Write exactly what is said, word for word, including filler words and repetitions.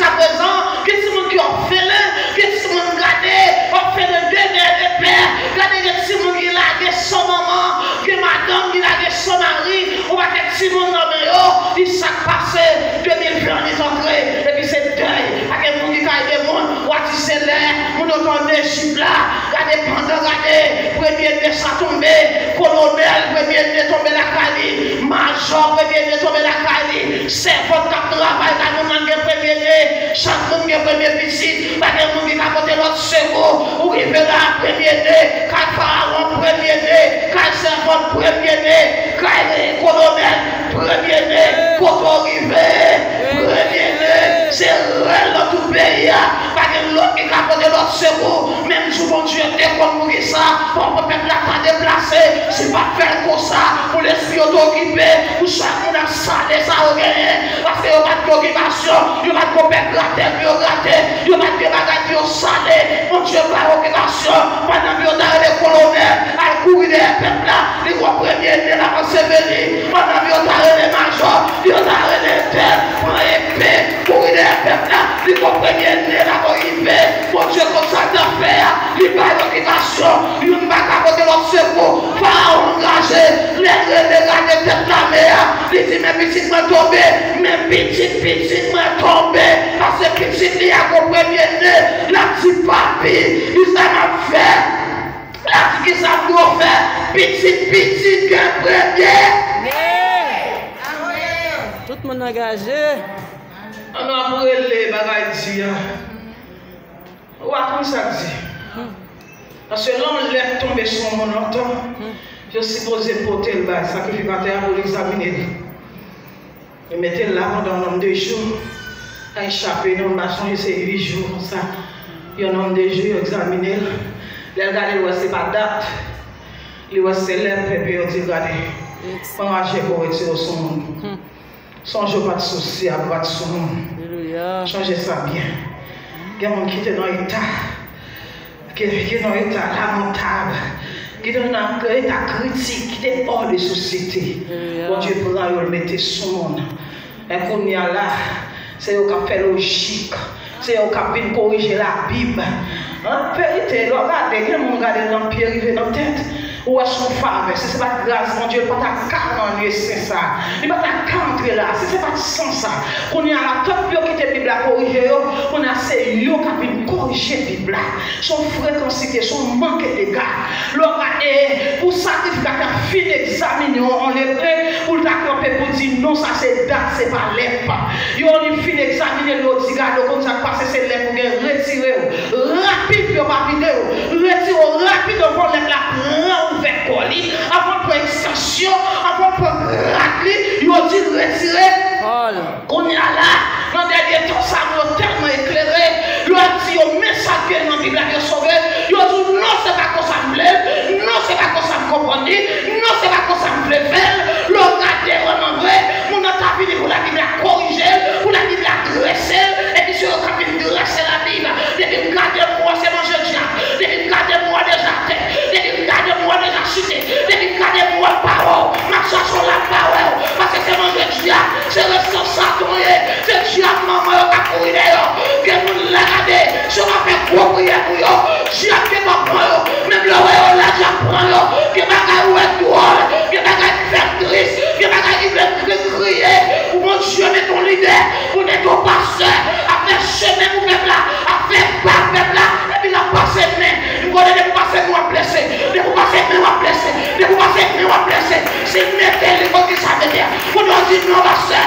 Jiskaprezan, gen timoun ki òfelen, gen timoun gade, òfelen de mè, de pè. Gade gen timoun ki lage san manman, gen madanm ki lage san mari, yon pakèt timoun nan men yo, li sa k pase, de mil ven an li t antre, epi se dèy, pa gen moun ki ka ede moun, w a di se lè, moun yo t an Ejip la, gade pandan gade, premye ne sa tonbe, kolonèl, premye ne tonbe lakay li, majò, premye ne tonbe lakay li, sèvant k ap travay kay moun nan gen premye ne, chak moun gen premye pitit, pa gen moun ki ka pote lòt sekou, ou rive la, premye ne, kay farawon, premye ne, kay sèvant, premye ne, kay kolonèl, premye ne, kote w rive, premye ne, se rèl nan tout peyi a, pa gen lòt ki ka pote lòt sekou, menm jou Bondye te konn mouri sa, fò pèp la ta deplase, si pa fè l konsa, pou lespri yo te okipe, pou chak moun ap sale sa yo genyen, paske yo pa t gen okipasyon, yo pa t gen pè grate pou yo grate, yo pa t gen bagay pou yo sale, Bondye ba yo okipasyon, pandan yo ta rele kolonèl, al kouri dèyè pèp la, li wè premye ne l ap anseveli, pandan yo ta rele majò, yo ta rele tèl, pran epe, kouri dèyè pèp la, li wè premye ne l ap rive, Bondye konn sa l t ap fè a, li bay okipasyon, youn pa ka pote lòt sekou, farawon angaje, lè l rele gade tèt lame a, li di men pitit mwen tonbe, men pitit pitit mwen tonbe, paske pitit li a gon premye ne, l ap di papi, kisa m ap fè? L ap di kisa m dwe fè? Pitit pitit gen premye. Tout moun angaje. An nou ap rele bagay di a. Ou pa konn sa k di. Paske lè yon lèt tonbe sou yon moun lontan, yo sipoze pote l bay sakrifikatè a pou l egzamine l. Yo mete l la pandan yon nonm de jou. Kay chape, non, m pa sonje se uit jou konsa. Yon nonm de jou, yo egzamine l. Lè l gade, l wè se pa dat. Li wè se lèp, epi yo di l gade. Pran raje pou w retire w sou moun. Sonje w pa t sosyab, w pa t sou moun. Chonje sa byen. Gen moun ki te nan eta, ki, ki nan eta lamantab, ki te nan eta kritik, ki te hors de société. Bondye pran yo, l mete sou moun. Men kounye a la, se yo k ap fè lojik. Se yo k ap vin korije Labib. An verite, lè w gade, gen moun gade nan pye rive nan tèt. Ou wè se yon favè. Si se pa t gras Bondye, l pa ta ka nan lye sen sa. Li pa ta ka antre la. Si se pa t san sa. Kounye a la, tank yo kite Bib la korije yo, kounye a se yo k ap vin korije Bib la. Se yon frekansite, se yon manke dega. Lè w gade, pou sakrifikatè a fin egzamine yon, yon lepe, pou l ta kanpe pou di non, sa se dat, se pa lèp. Yo li fin egzamine l, yo di gade, w konn sa k pase, se lèp ou gen, retire w. Rapid pou yo pa vide w. Retire w rapid anvan lèp la pran ouvè kò li, anvan l pran ekstansyon, anvan l pran rad li, yo di l retire. Kounye a la, nan dènye tan sa, moun yo tèlman eklere, lè w di yo men sa k gen nan Bib la, yo sove, yo di w non, se pa konsa m vle l, non, se pa konsa m konprann li, non, se pa konsa m vle fè l. Lè w gade vrèman vre, moun nan ta vini pou Labib la korije l, pou Labib la drese l, epi se yo k ap vin drese Labib. Depi m gade m wè se manje dyab, depi m gade m wè deja atè, depi m gade m wè deja chite, depi m gade m wè m pa wè w, m ap chache w la m pa wè w, paske se manje dyab, se resan Satan w ye, se dyab manman yo k ap kouri dèyè w. Gen moun la gade, si w pa fè gwo priyè pou yo, dyab gentan pran yo, menm lè w wè yo la dyab pran yo, gen bagay ou wè dwòl, gen bagay ki fè m tris, gen bagay ki fè m kri, kriye, pou Bondye mete yon lidè, pou mete yon pastè, ap fè chemen pou pèp la, ap fè pa pèp la, epi l ap pase men. M konnen depi w pase men w ap blese, depi w pase men w ap blese, depi w pase men w ap blese. Si m mete li konn ki sa mete a. Moun yo di non pastè,